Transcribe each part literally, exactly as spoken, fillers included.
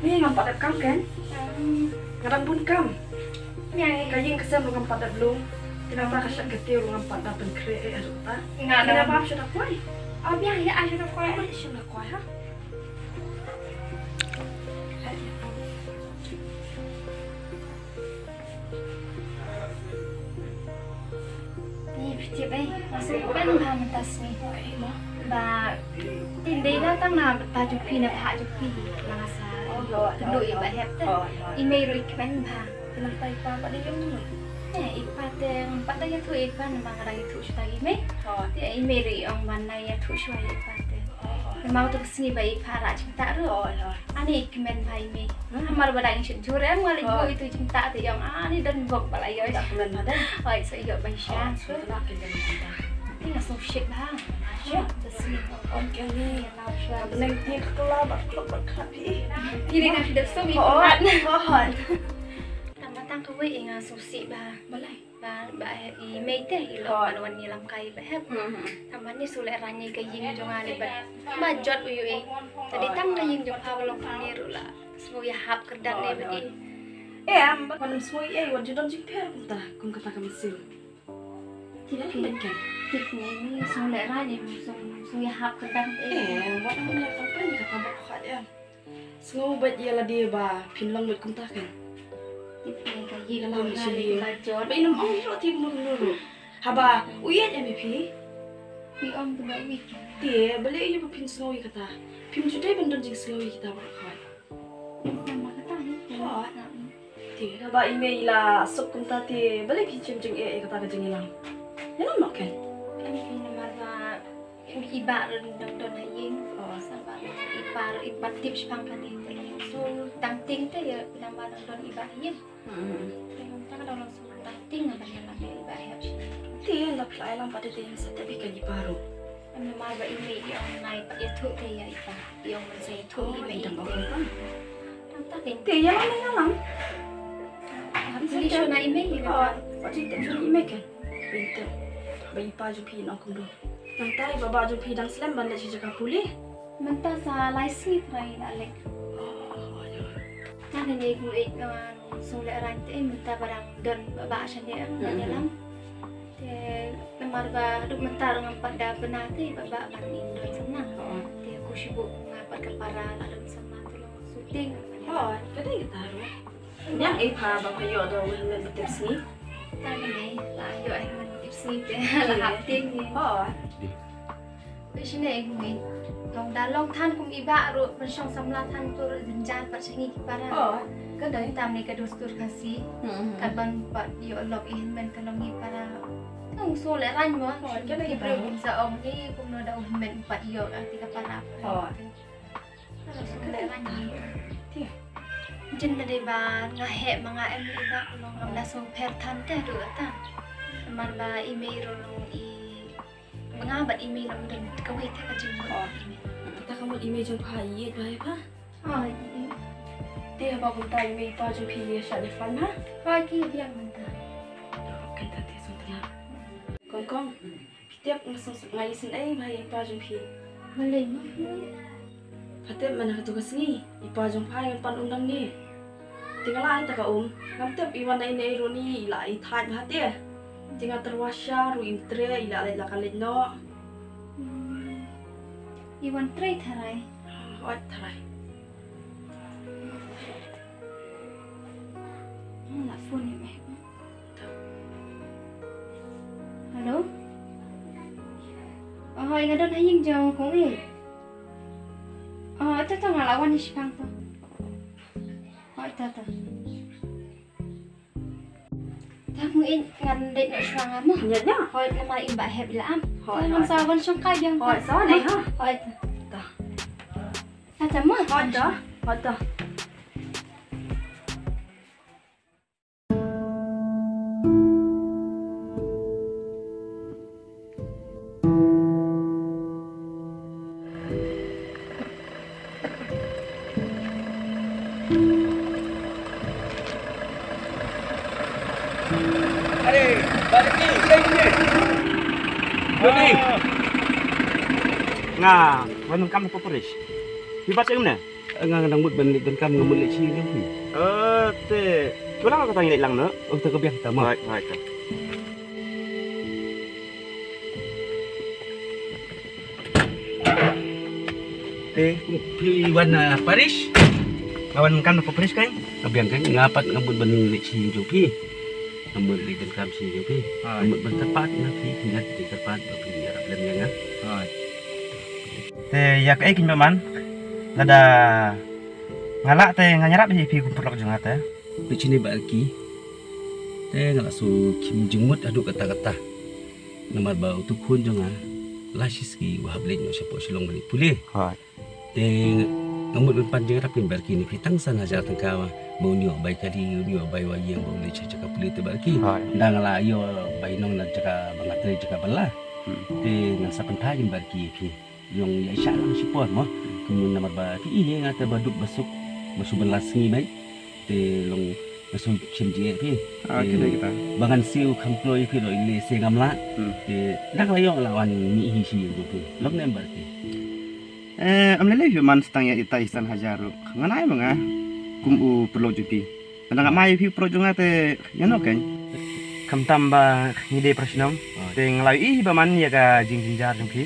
Ni ngam pat dep kam ken? Hmm. Nga dang bun kam. Ïa, ïa. Ka ïing ka sem ruh ngam pat dep lum. Te nangta ka shet ka tiew ruh ngam pat dep pynkhreh eh ruh ta. Nga dang bam shu da kwai. Oh, biang ïa, ai shu da kwai. Ai shu da kwai ha. Ni phi tip ei, nga sngewkmen bha mynta sngi. Ba, tang dei da tang na bynta jong phi, na bynta jong phi. Ba nga sa ïoh kynduh ïa i Bah Hep te. I mei ruh i kmen bha. Te nangta i pa pat dei ïong jong i? Eh, i pa te ngam pat da ïathuh ïa i pa namar nga dang ïathuh shuh ïa i mei. Te i mei ruh i ong ban nai ïathuh shuwa ïa i pa te. Namar uto ka sngi ba i pa rah jingtah ruh. Ani i kmen bha i mei. Namar ba dang shet jhur em nga leit buh itu jingtah te i ong ani don bok ba la ïoh. Oi, sa ïoh ban sha. Te nga sngewsih bha. Sha te sngi. Ong kane. Ka bneng te ka kylla bad klop bad khlap hi. Kine nga phi dep sum i pynrat. Tang ba tang kawei nga sngewsih bha. Balei? Ba, ba i mei te i long ban wan ïalam kai Bah Hep. Tang ba ni shu lehraiñ ïa ka ïing jong nga lei bad ba jot u ïoh i. Te dei tang ka ïing jong pha ba long kumne ruh la sngew ïahap kyrdan ne bad i. Em, ba wan sngew i ei wat ju don jingpher kumta kum kata ka mynsiem. Tip ne, tip ne, ni shu lehraiñ ne shu, shu ïahap kyrdan te. Em, wat wan ïa ka pyn ïa kata ba khat em. Sngew bad ïa lade ba phin long bad kumta kan. Tip ne ka ïing. Ïalam shi ïing ba jot. Ba ïa lam ong ïoh tip kumno kumno ruh. Haba u ïeit em ïa phi. Phi ong tu ba u ïeit. Te balei ïa ba phin sngew ïa kata. Phim ju dei ban don jingsngew ïa kita ba khat. Sama kata hi. Hooid. Te haba i mei i la suk kumta te balei phi shem jingeh ïa kata ka jingïalam. Ïalam noh kan. Kan phi namar ba i bah ruh dang don ha ïing. Sa ba i pa ruh i pat tip shaphang kane te long shu tang ting te ïa namar dang don i bah ha ïing. Te long tang dang long shu tang ting ban ïalam ïa i Bah Hep shi. Te ynda phi la ïalam pat te ïa sa te phi kan i pa ruh. Namar ba i mei i ong nai pat ïathuh te ïa i pa. I ong ban sa ïathuh i mei i dang ong. Tang ta te. Te ïalam ïalam. Hap shu na i mei ïa ka. Wat shu te shu i mei kan. Pynte ba i pa jong phi i ong kumno. Nangta i baba jong phi dang slem ban leit sha jaka pule. Mynta sa lai sngi trai la leit. Nangta ne kum ïeit nga sngewlehraiñ te mynta ba dang don baba shane ban ïalam. Te namar ba haduh mynta ruh ngam pat da bna te baba ban im don samla. Te ku shibun nga pat ka para la don samla te long shooting. Hooid, ka dei kata ruh. Ïa i pa ba pha ïoh da u hynmen ba tip sngi. Tang ne la ïoh hynmen ba tip sngi te la hap tieng ne. Hooid. Te shane i mei long da long than kum i bah ruh ban shong samla than tu ruh jynjar pat sha ngi ki para. Hooid. Ka dei tam ne ka dustur Khasi. Kat ban pat ïoh lok i hynmen ka long i para. Ka ong sngewlehraiñ mo. Hooid, ka dei ki briew kin sa ong ne kumno da u hynmen pat ïoh ka ti ka para. Hooid. Jin da dei ba nga heh ma nga em i bah long ngam da sngewpher than te haduh kata. Namar ba i mei ruh long i ba nga bad i mei long don kawei te ka jingmut i mei. Kata ka mut i mei jong pha i ïeit bha ïa pha. Te haba kumta i mei i pa jong phi ïa shah ïa phan ha. Hooid ki biang mynta. Kata te sngewtynnat. Kong kong. Phi tip nga sngewsih nga isynei bha ïa i pa jong phi. Balei ma? Pha tip mynta katu ka sngi i pa jong pha i wan pan um nangne. Te nga la ai ta ka um ngam tip i wan na ine i runi i la i thait bha te. Te nga tyrwa sha ruh im treh i la leit la ka leit noh. I wan trei tharai. Ot tharai. La phone ïa me. Hello? Oh, hooid nga don ha ïing jong kong i. Oh, to to nga la wan ïa shipang to. Hooid to to. Tang kong i ngan dei noh shuwa nga mo. Ïa ïa. Hooid namar i bah hep la am. Hooid. Ngan sa wan shong kai biang. Hooid sa wan ha. Hooid. To. Tata mo. Hooid to. Hooid to. Nga wan kam ko porish. Ibat sing ne? Nga nga dang mut ban leit donkam, nga mut leit sha ïing jong phi. Eh, te. Phi wan lang, kata ngin leit lang noh. Oh, te ka biang ta mo. Right, right. Te phi wan na parish? Nga wan kam na parish kan? Ka biang kan, nga pat nga mut ban leit sha ïing jong phi. Nga mut leit donkam sha ïing jong phi. Nga mut ban kyrpad na phi, phin ïa kyrpad ba phin ïarap lem ïa nga. Te ïa kaei kein ba man, lada nga lah te ngan ïarap ïa phi kum paralok jong nga te. Phi shane Bah Arki. Te nga la shu khim jingmut haduh katta katta. Namar ba utu u khun jong nga la shisngi u hap leit noh shapoh Shillong ban leit pule. Te nga mut ban pan jingïarap kein Bah Arki, ne phi tang san hajar tyngka ba un ïoh bai kali, un ïoh bai wahïing ba un leit sha jaka pule te Bah Arki. Nda nga la ïoh bai nong na jaka ba nga trei, jaka ba la. Te ngan sa pynphai kein Bah Arki ïa phi. Ïong ïa shah lang shipor mo. Kumno namar ba phi ïohi nga te ba duk ba suk, ba shu ban la sngi beit. Te long nga shu shem jingeh phi. Te ba ngan siew kham kloi phi ruh lehse ngam lah. Te dang la ïoh la wan mih hi shi ïing jong phi. Long ne em Bah Arki? Eh, ym lei lei phi man, sa tang ïa ita i san hajar ruh ngan ai ma nga kum u paralok jong phi. Tang da nga ai ïa phi u paralok jong nga te ïa no kein. Khamtam ba ngi dei para shnong. Te nga la ïohi ba man ïa ka jingjynjar jong phi.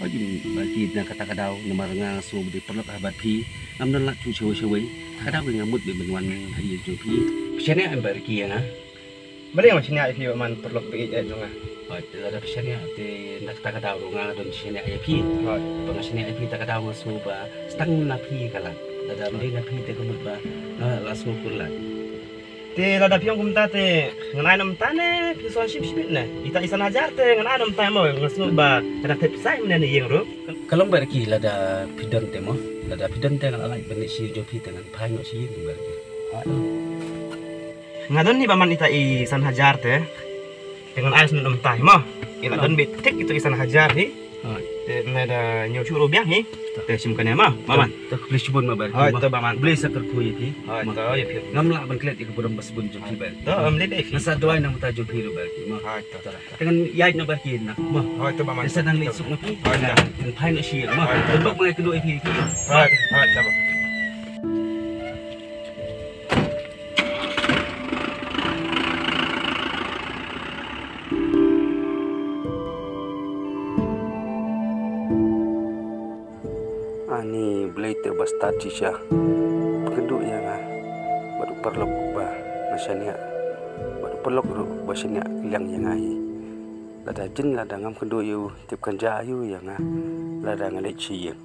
Hooid Bah Arki, na kata ka daw namar nga sngew ba dei paralok ha bad phi, ngam don lad shuh shawei shawei. Kata ka daw nga mut ban wan ha ïing jong phi. Phi shaniah em Bah Arki ïa nga? Balei nga shaniah ïa phi ba man paralok ba ïeit jong nga? Hooid, lada phi shaniah te na kata ka daw ruh nga don shaniah ïa phi. Ba nga shaniah ïa phi, kata ka daw nga sngew ba sa tang na phi ka lad. Lada ym dei na phi te ka mut ba nga la sngew khuslai. Te lada phi ong kumta te ngan ai na mynta ne phi sa shim shim ne? Ita i san hajar te ngan ai na mynta mo, nga sngew ba ka dang thep pisa mynne na ïing ruh. Ka long Bah Arki, lada phi don te mo, lada phi don te nga la lait ban leit sha ïing jong phi te ngan phai noh sha ïing Bah Arki. Nga don hi ba man ita i san hajar te. Te ngan ai shen na mynta hi mo. Ïa la don beit thik ita i san hajar hi. Te nai da ñiew shuh ruh biang hi. Te shim kane mo, Bah man. To khublei shibun mo Bah Arki. Hooid, to Bah man. Khublei sa kyrkhu ïa phi. Hooid, to ïa phi. Ngam lah ban klet ïa ka burom ba sbun jong phi Bah Arki. To ym lei lei phi. Nga sa duwai na ka bynta jong phi ruh Bah Arki mo. Hooid, to. Te ngan ïaid noh Bah Arki na mo. Hooid, to Bah man. Te sa nang leit suk noh phi. Hooid, to. Ngan phai noh sha ïing mo. Hooid, to. Ngan bok ma nga kynduh ïa phi. Hooid, hooid, to Bah. Ani Blei te ba stad shisha, pynduh ïa nga bad u paralok ba nga shaniah, bad u paralok ruh ba shaniah kylliang ïa nga hi. Lada jin lada ngam kynduh ïa u, tip kan jia aïu ïa nga lada nga leit sha ïing.